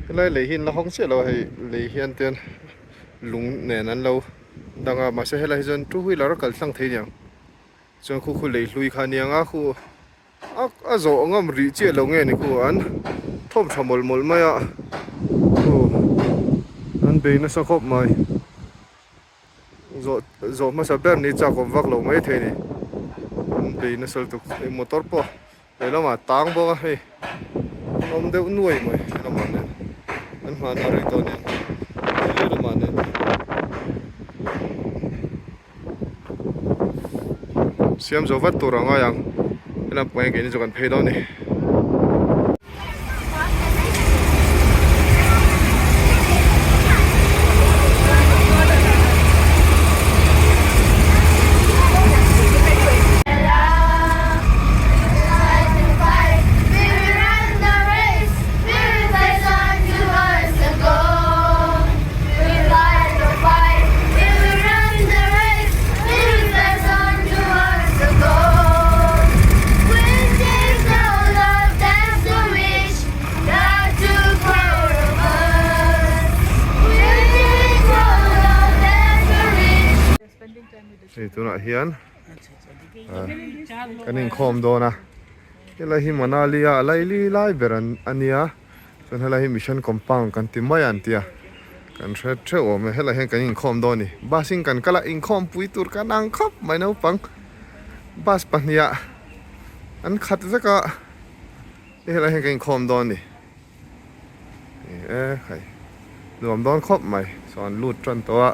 Helai lei hi an la hawng chiah lo a hei lei hian te lung nen an lo dang a mahse helai hi chuan two wheeler a kal tlang thei aniang chuan khu khu lei hlui kha aniang a khu a a zawh ngam rih chiah lo nge ni khu an thawm tha mawlh mawlh mai a khu an bei nasa khawp mai zawh zawh hmasa ber ni chak awm vak lo mai thei a ni an bei nasa lutuk hei motor pawh. He lamah tang bawk a hei an awm deuh nuai mai he lamah nen an hmanah a rei tawh nen he lamah nen siam zo vat tur a ngai ang helam pangah hian keini chu kan phei dawn a ni. Hei tunah hian kan inkhawm dawn a helai hi Manali a laili lai ber a nia chuan helai hi mission compound kan ti mai a an tia kan hre theuh awm e helai hian kan inkhawm dawn a ni bus in kan kal a inkhawm pui tur kan ang khawp mai naupang bus pahnih ah an khat vek a hei helai hian kan inkhawm dawn a ni e hei nuam dawn khawp mai sawn lut tan tawh a.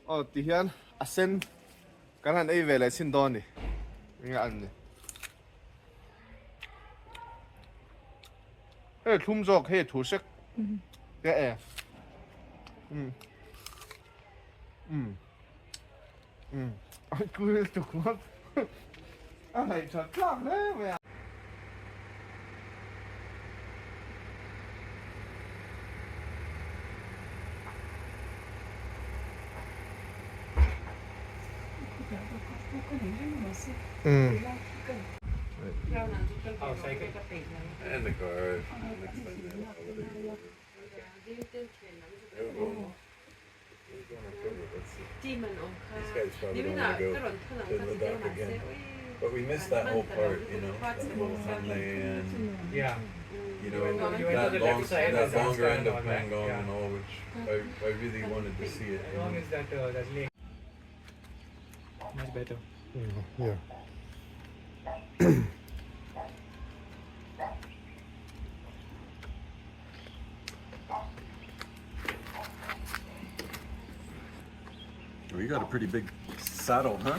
Aw ti hian a sen kan han ei ve leh chhin dawn a ni enge an ni hei thlum zawk hei thu sek te e um um um a kul tuk ngawt a ngaih that thlak hle mai a. Yeah. Well, you got a pretty big saddle, huh?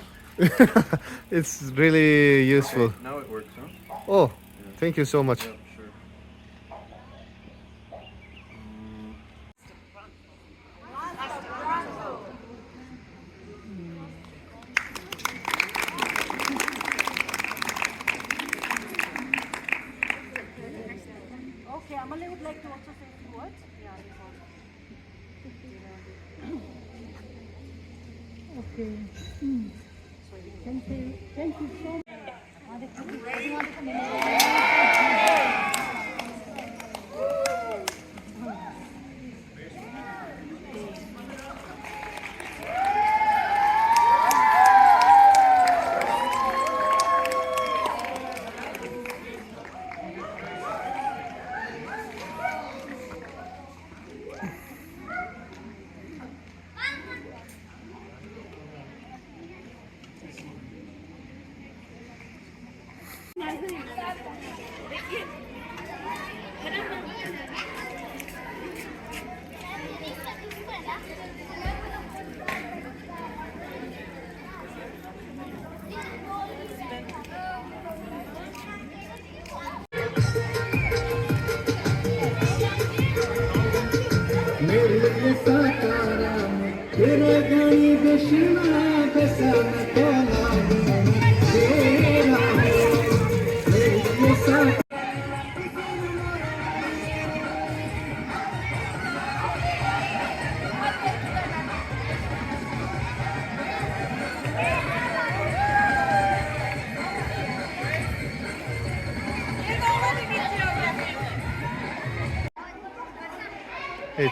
It's really useful. Okay, now it works, huh? Oh, thank you so much. Yeah, sure. Okay, Amale would like to also say a few words. Yeah, Hei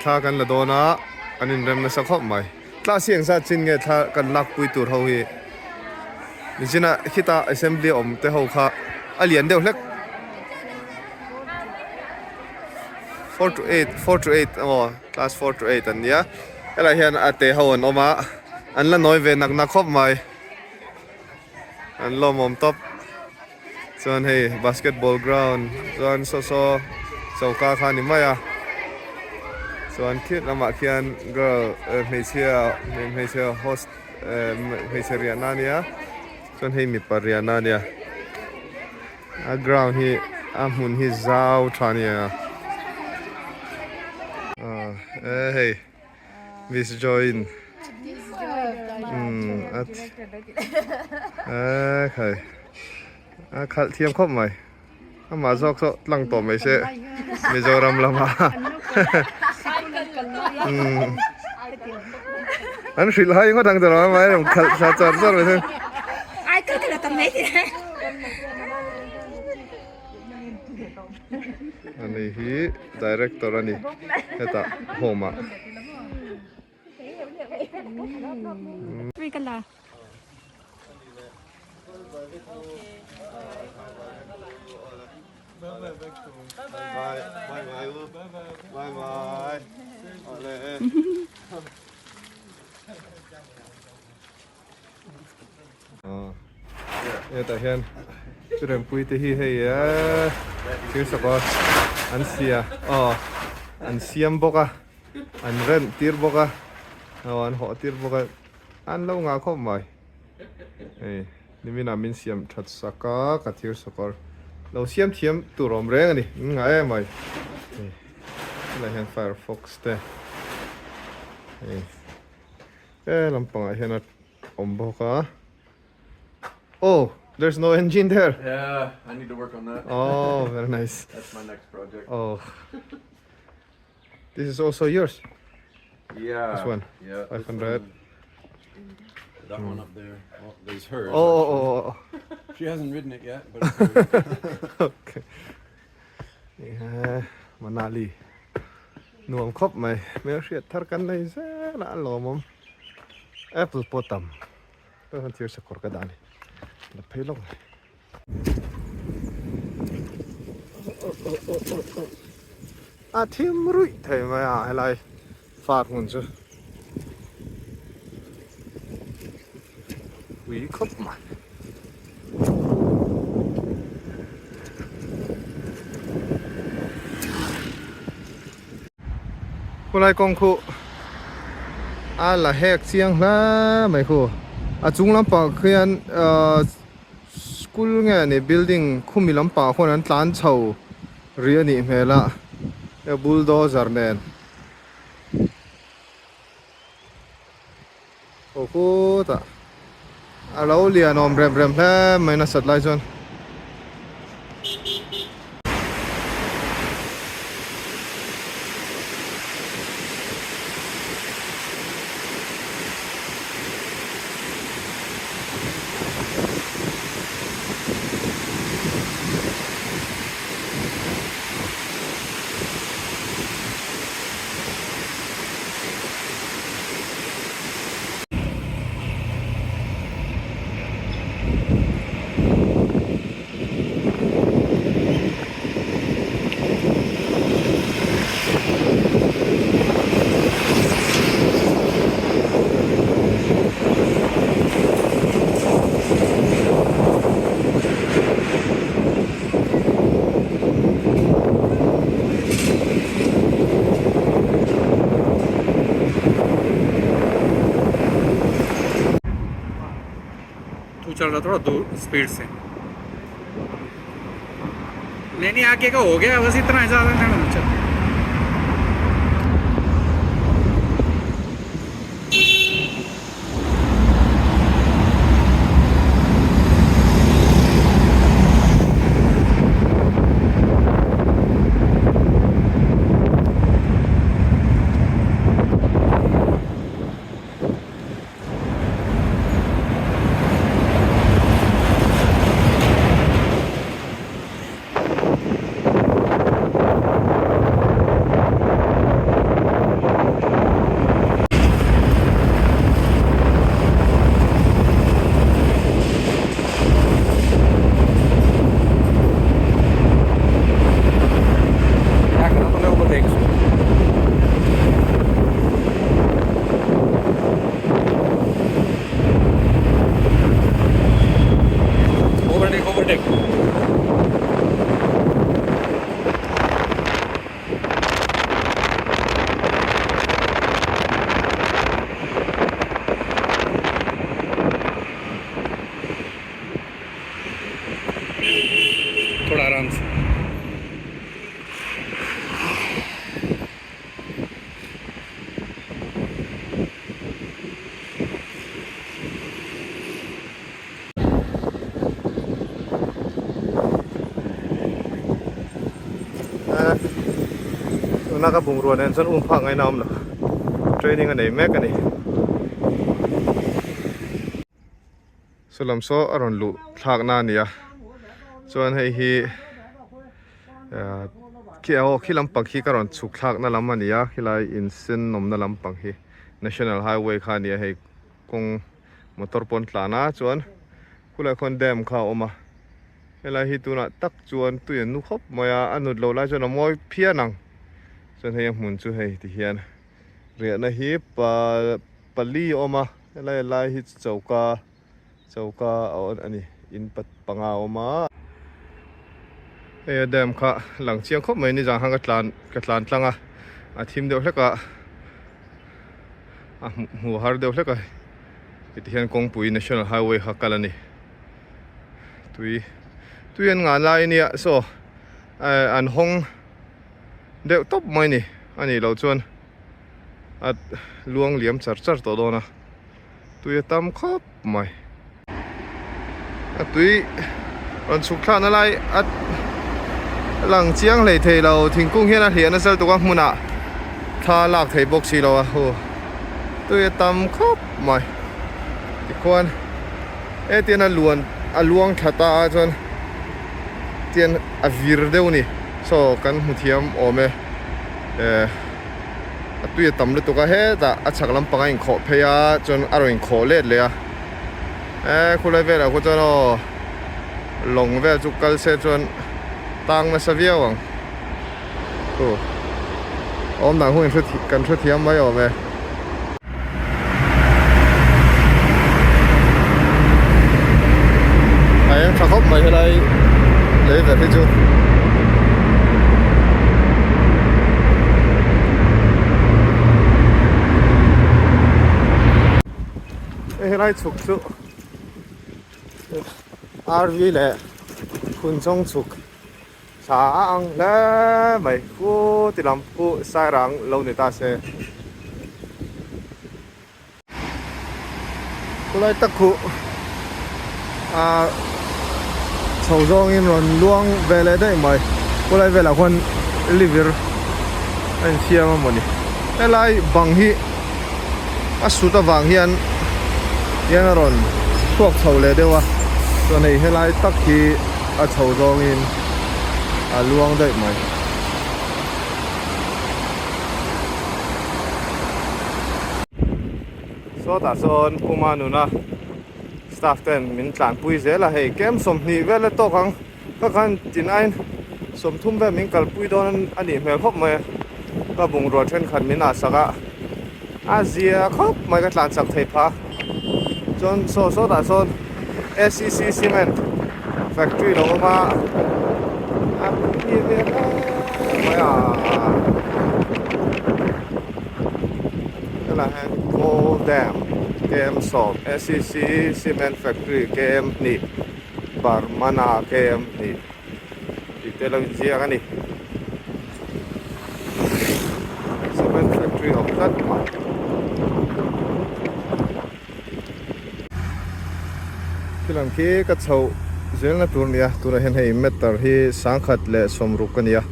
thla kan la dawn a an inrem nasa khawp mai class hi engzat chin nge thla kan lak pui tur ho hi nichina khita assembly awm te ho kha a lian deuh hlek 4 to 8 4 to 8 aw class 4 to 8 an nia helai hian a te ho an awm a an la nawi ve nak nak khawp mai an lawmawm tawp. Chuan hei basketball ground chuan saw saw choka kha a ni mai a chuan khit lamah khian girl hmeichhia hmeichhe host hmeichhe riahna a nia chuan hei mipa riahna a nia a ground hi a hmun hi zau tha a ni a e hei. Miss Join umm a a khai a khalh thiam khawp mai amah zawk saw tlang tawh mai se Mizoram lama umm an hrilh hai ngawt ang tawh mai rawn khalh thla char char mai se. Ani hi director a ni hetah home ah. Hetah hian churempui te hi hei eee thil sakawr an sia aw an siam bawk a an rent tir bawk a aw an hawh tir bawk a an lo ngah khawp mai hei niminah min siam that sak a ka thil sakawr lo siam thiam tur awm reng a ni min ngah em mai hei helaiah hian firefox te hei. He lampangah hian a awm bawk a Oh there's no engine there Yeah I need to work on that Oh very nice That's my next project Oh This is also yours Yeah This one Yeah 500 That one up there well, there's hers Oh oh oh, oh. She hasn't ridden it yet but it's hers. Okay Yeah Manali Nuam khawp mai, hmel hriat thar kan nei zel a, a lawmawm. Apple pawh tam, chuan thir sakawr ka dah a ni, la phei lawk mai. A thim ruih thei mai a helai far hmun chu ui khawp mai. Khulai kawng khu a la hek chiang hle mai khu a chung lampang khian ahh school nge ni building khumi lampang khuan an tlan chho rih a nih hmel a bulldozer nen. Aw khutah a lo lian awm rem rem hle mai nasat lai chuan. चल रहा थोड़ा दूर स्पीड से। नहीं नहीं आगे का हो गया, बस इतना ज़्यादा नहीं। चल क्या करा तो वो देख। Overtake overtake. थोड़ा आराम से। Tuna ka bungrua nen chuan um phak ngaihna a awm lo training a nei mek a ni. Saw lam saw a rawn luh thlak na a ni a chuan hei hi khi aw khi lampang khi ka rawn chhuk thlak na lam a ni a khilai insen awmna lampang hi national highway kha a ni a hei kawng motor pawn tlan a chuan khulai khuan dam kha a awm a helai hi tunah tak chuan tui an nu khawp mai a a nut loh lai chuan a mawi phian ang chuan hei a hmun chu hei ti hian riahna hi pa pali a awm a helai lai hi choka choka a awm a ni in panga a awm a hei a dam kha lang chiang khawp mai nizan khan ka tlan ka tlan tlang a a thim deuh hlek a a hmuh har deuh hlek a heti hian kawngpui national highway kha kal a ni tui tui an ngah lai ania saw eh an hawng deuh tawp mai ni a nih loh chuan a luang liam char char tawh dawn a tui a tam khawp mai a tui rawn chhuk thlakna lai a lang chiang hlei thei lo thingkung hian a hliah nasa lutuk a hmunah thla lak thei bawk si lo a hu tui a tam khawp mai tikhuan hetian a luan a luang thla ta a chuan tian a vir deuh a ni saw kan hmu thiam awm e eh a tui a tam lutuk a hetah a chhak lampang a inkhawh phei a chuan a rawn inkhawh let leh a eh khulai velah khuan chuan aw lawng vel chu kal se chuan tang nasa viau ang chu awm dan hun kan hrethiam mai awm e. A eng tha khawp mai helai lei ber hi chu. Hei helai chhuk chu RV leh Phunchawng chhuk thla a ang hle mai khu ti lam khu Sairang lo ni ta se. Khulai tak khuh ah chho zawngin rawn luang ve leh daih mai khulai velah khuan livir a insiam a mawni helai bang hi a sut avang hian hian a rawn chhuak chho leh deuh a chuan hei helai tak hi a chho zawngin a luang daih mai. Sawtah sawn Puma nuna staff ten min tlanpui zel a, hei kem 20 vel a tawk ang ka khan tin aiin 30 vel min kalpui dawn a nih hmel khawp mai a, ka bungrua thenkhat min ah sak a, a zia khawp mai ka tlan chak thei phah chuan saw sawtah sawn SCC cement factory lo awm a, a pui hmel hle mai a. Helai hian Gold Dam. KM 10 ACC Cement Factory KM 2 Barmana KM 2 tih te lo inziak a ni. Cement Factory awm tlat mai. Khi lam khi ka chhoh zelna tur a ni a tunah hian hei meter hi 1060 a ni a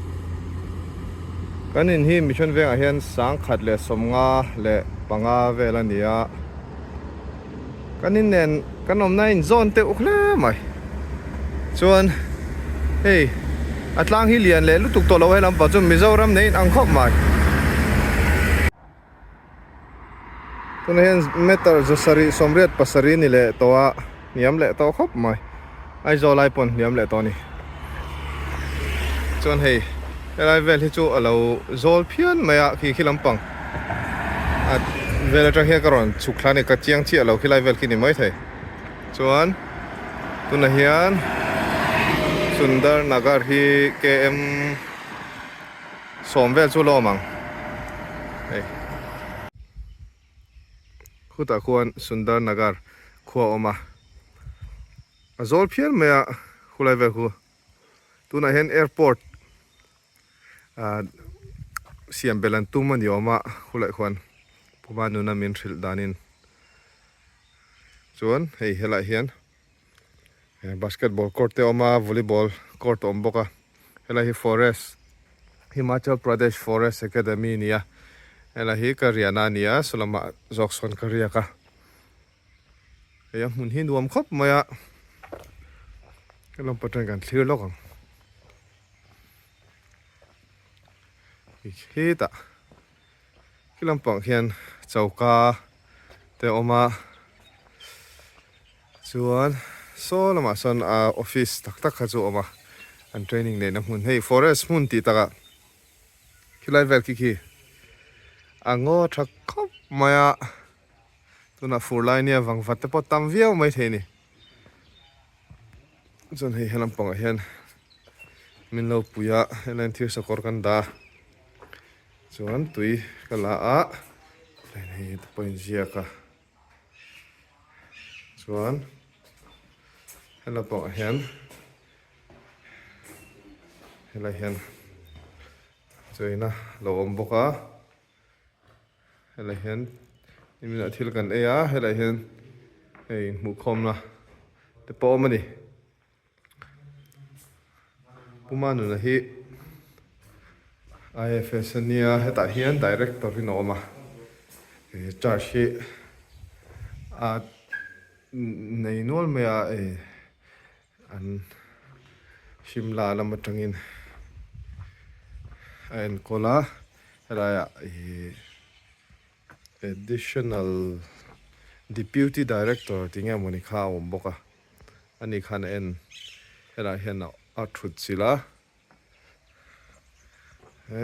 kan in hi mission vengah hian 1055 vel a ni a kan in nen kan awmna a inzawn teuh hle mai chuan hei a tlang hi lian leh lutuk tawh lo a helam pang chu Mizoram nei in ang khawp mai. Tunah hian meter 700 87 ni leh tawh a, hniam leh tawh khawp mai. Aizawl ai pawn hniam leh tawh a ni. Chuan hei helai vel hi chu a lo zawl phian mai a, khi khi lampang a vel atang hian ka rawn chhuk thla a ni, ka chiang chiah lo khilai vel khi ni maithei. Chuan tunah hian Sundar Nagar hi KM. Sawm vel chu lawm ang hei. Khutah khuan Sundar Nagar khua a awm a, a zawl phian mai a khulai vel khu. Tunah hian airport ah siam belh an tum a ni awm a khulai khuan Puma nuna min hrilh danin. Chuan hei helaiah hian basketball court te a awm a volleyball court a awm bawk a helai hi forest Himachal Pradesh Forest Academy a ni a helai hi ka riahna a ni a saw lamah zawk sawn ka riak a hei a hmun hi nuam khawp mai a helam pawh chuan kan thlir lawk ang hetah khi lampang hian choka te a awm a. Chuan saw lamah sawn a office tak tak kha chu a awm a, an training neihna hmun hei forest hmun tih takah khilai vel khi khi a ngaw tha khawp mai a, tunah fur lai nia vangvat te pawh tam viau mai thei a ni. Chuan hei helam pangah hian min lo pui a, helaiin thir sakawr kan dah a, chuan tui ka la a, hei te pawh a inziak a. Chuan helai pawh hian helai hian cheina lo awm bawk a helai hian niminah thil kan ei a helai hian hei hmuhkhawmna te pawh a awm a ni. Puma nuna hi IFS a nia hetah hian director in a awm a he church hi a nei nual mai a eh an Shimla lam atangin a enkawl a helaiah ih additional deputy director tih nge mawni kha a awm bawk a. Ani khan a en helaiah hian a thut chilh a he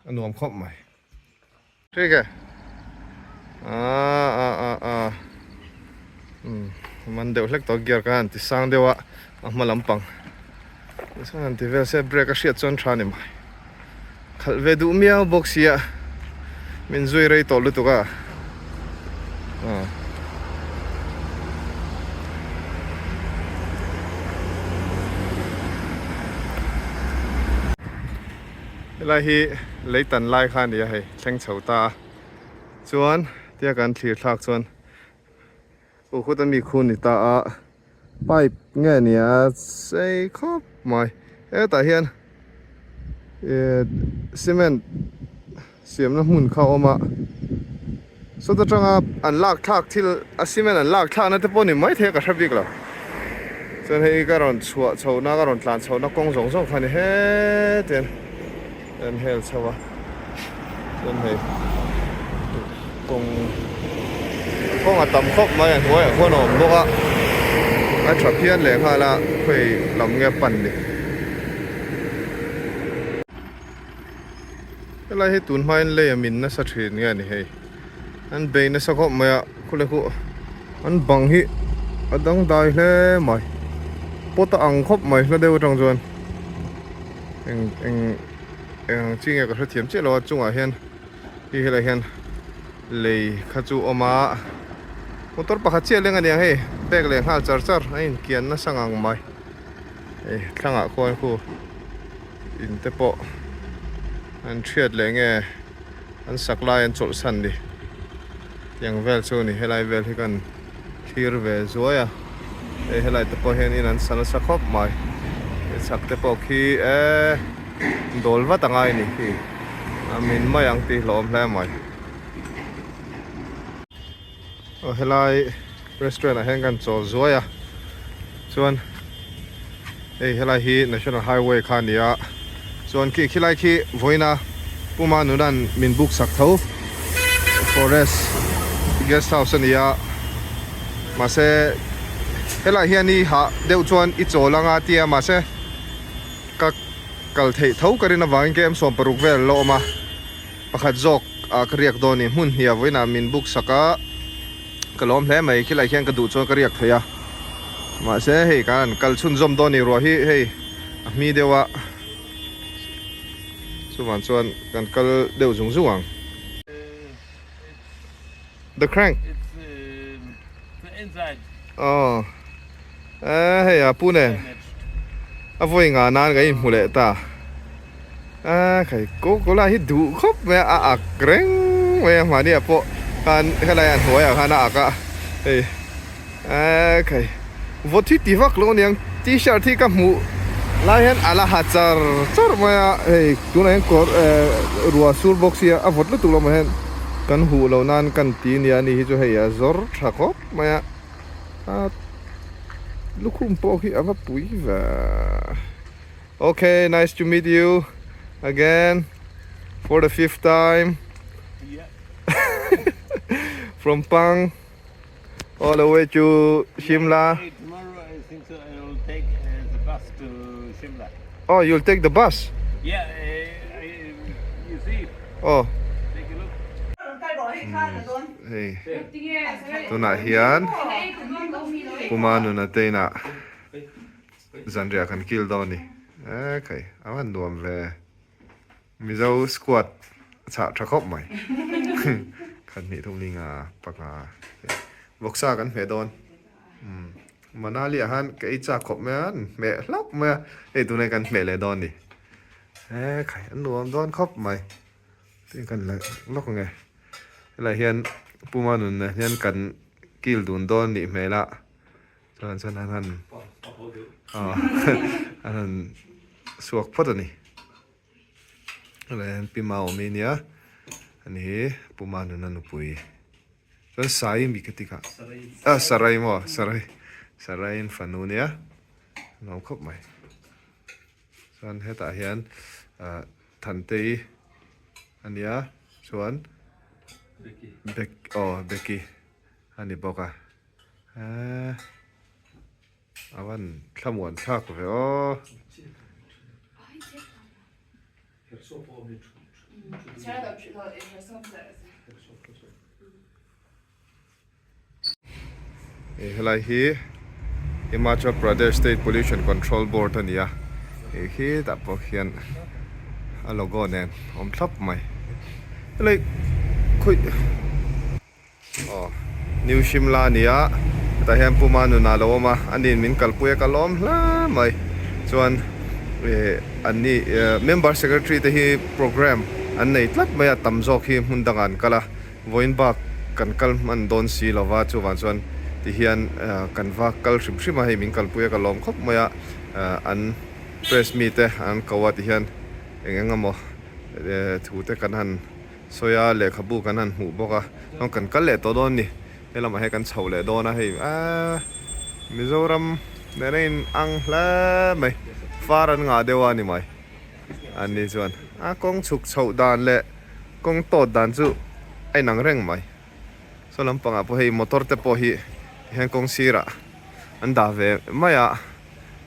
a nuam khawp mai. Thik e ah ah ah ah umm man deuh hlek tawh gear khan an ti sang deuh a a hma lampang tichuan an ti vel se brake a hriat chuan tha a ni mai khalh ve duh miau bawk sia min zui rei tawh lutuk a ah. Helai hi lei tan lai kha a ni a hei thleng chho ta a chuan tia kan thlir thlak chuan u khut a mi khu ni ta a. Pipe nge ni a sei khawp mai hetah hian eh cement siamna hmun kha a awm a sawt atanga an lak thlak thil a cement an lak thlakna te pawh ni maithei a ka hre bik lo chuan hei ka rawn chhuah chhohna ka rawn tlan chhohna kawng zawng zawng kha a ni hetiang an hel chho a chuan hei kawng kawng a tam khawp mai a hnuaiah khuan a awm bawk a a tha phian leh nghal a khawi lam nge pan ni helai hi tun hmain lei a min nasa thin nge a ni hei an bei nasa khawp mai a khawlai khu an bang hi a dangdai hle mai pot a ang khawp mai hla deuh atang chuan. Eng eng eng ang chi nge ka hrethiam chiah lo a chungah hian hi helai hian Lei kha chu awm a, motor pakhat chiah leng aniang hei bag leh nghal char char a inkian nasa ngang mai hei thlangah khuan khu in te pawh an thiat leh nge an sak lai an chawlh san ni tiang vel chu ni helai vel hi kan thlir ve zuai a hei helai te pawh hian in an sa nasa khawp mai hei chhak te pawh khi eee dawl vat a ngai ni khi a min mai ang tih hlawm hle mai. Aw helai restaurant ah hian kan chawl zuai a chuan hei helai hi national highway kha a ni a chuan khi khilai khi vawiina Puma nunan min book sak tho forest guest house a ni a mahse helai hian i hah deuh chuan i chawl anga tia mahse ka kal theih tho ka rin avangin km 16 vel la awm a. Pakhat zawk ah ka riak dawn i hmun hniah vawiinah min book sak a, ka lawm hle mai khilai khian ka duh chuan ka riak thei a, mahse hei kan han kal chhunzawm dawn i ruah hi hei a hmi deuh a, chuvang chuan kan kal deuh zung zung ang. The crank. Aw hei a pu nen a vawi nga nan kan inhmu leh ta a khai coca-cola hi duh khawp mai a a ak reng mai a mahni ah pawh khan helai a hnuai ah khan a ak a hei a khai vawt hi ti vak lo aniang t-shirt hi ka hmuh lai hian a la ha char char mai a hei tunah hian kawr eh ruah sur bawk sia a vawt lutuk lo mah hian kan huh loh nan kan ti nia ani hi chu hei a zawr tha khawp mai a. A lukhum pawh hi a va pui ve. Okay, nice to meet you again for the fifth time. From Pang all the way to Shimla. Hey, tomorrow I think so I will take uh, the bus to Shimla. Oh, you'll take the bus? Yeah, uh, I, you see. Oh. Take a look. Hei tunah hian Puma nuna te inah zanriah kan kil dawn a ni e khai a van nuam ve Mizo squad a chhah tha khawp mai khat hnih thum ni nga panga vawksa kan hmeh dawn umm Manali ah khan ka ei chak khawp mai a an hmeh hlauh mai a hei tunah hian kan hmeh leh dawn a ni e khai a nuam dawn khawp mai. Tin kan la lawk ang e. Helai hian Puma nunna hian kan kil dun dawn nih hmel a, chuan chuan an han an han suak phawt a ni. Helai hian Pi Maawmi nia, ani hi Puma nunna nupui. Chuan Sai mi ka ti kha, ah Sarai maw, Sarai, Saraiin fanu nia, nuam khawp mai. Chuan hetah hian ah Thantei a nia chuan Bek aw Beki a ni bawk a eee a van thlamuan thlak ve aw. Helai hi Himachal Pradesh State Pollution Control Board a ni a, hei khi tah pawh khian a logo nen awm thlap mai. Helai khawi aw New Shimla a ni a, hetah hian Puma nunah a lo awm a, aniin min kalpui a ka lawm hle mai. Chuan ih an ni member secretary te hi programme an nei tlat mai a, tam zawk hi hmun dangah an kal a. Vawiin bak kan kal hman dawn si lo va, chuvang chuan tihian kan va kal hrim hrim a, hei min kalpui a ka lawm khawp mai a, an press mite an ko a tihian eng eng emaw thu te kan han sawi a, lehkhabu kan han hmuh bawk a, chuan kan kal leh tawh dawn a ni, he lamah hian kan chho leh dawn a, hei aaa Mizoram nena in ang hle mai, far an ngah deuh a ni mai. An ni chuan a kawng chhuk chhoh dan leh kawng tawt dan chu a inang reng mai. Saw lampangah pawh hei motor te pawh hi tihian kawng sirah an dah ve mai a,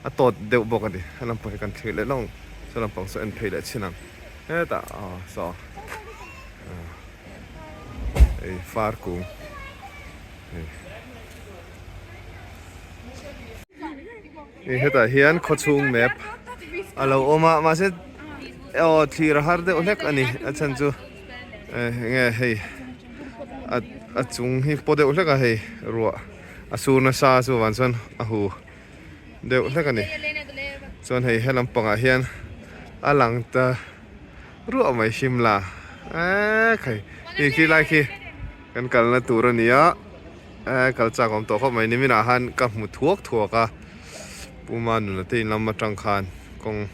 a tawt deuh bawk a ni. He lampang hi kan thlir leh lawng saw lampang saw en phei leh chin ang hetah aw saw hei far kung hei. Hetah hian khawchhung map a lo awm a mahse aw thlir a har deuh hlek a ni a chhan chu eng nge hei. A a chung hi paw deuh hlek a hei ruah a sur nasa chuvang chuan a hu deuh hlek a ni. Chuan hei he lampangah hian a lang ta ruah mai Shimla eee khai khi khi lai khi kan kalna tur a ni a eee kal chak awm tawh khawp mai niminah khan ka hmu thuak thuak a Puma nuna te in lam atang khan kawng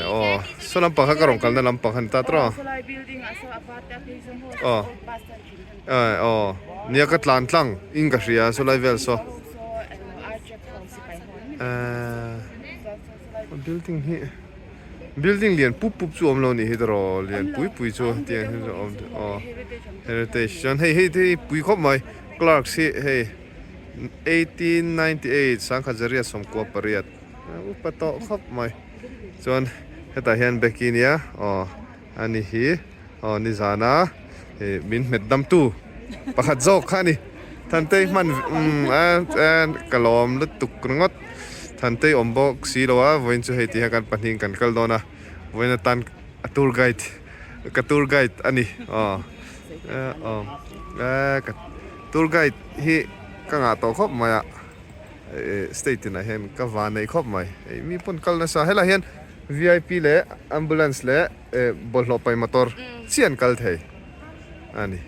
aw saw lampang kha ka rawn kalna lampang kha ni ta tawh a aw aw nia ka tlan tlang in ka hria sawlai vel saw eee building hi building lian pup pup chu awm lo nih hi tawh lian pui pui chu tiang hi chu awm aw heritage chuan hei hei te hi pui khawp mai clerks hi hei 1898 sangkhat 1898. Upa tawh khawp mai chuan hetah hian Becky nia aw ani hi aw nizana ih min hmet dam tu pakhat zawk kha ani Thantei hman umm a ka lawm lutuk ringawt Thantei awm bawk si lo a vawiin chu hei tih hian kan pahnih in kan kal dawn a vawiin atan a tour guide ka tour guide ani aw aw ka tour guide hi ka ngah tawh khawp mai a. State inah hian ka van neih khawp mai hei mi pawn kal nasa helai hian vip leh ambulance leh bawlhhlawh pai motor chiah an kal thei a ni.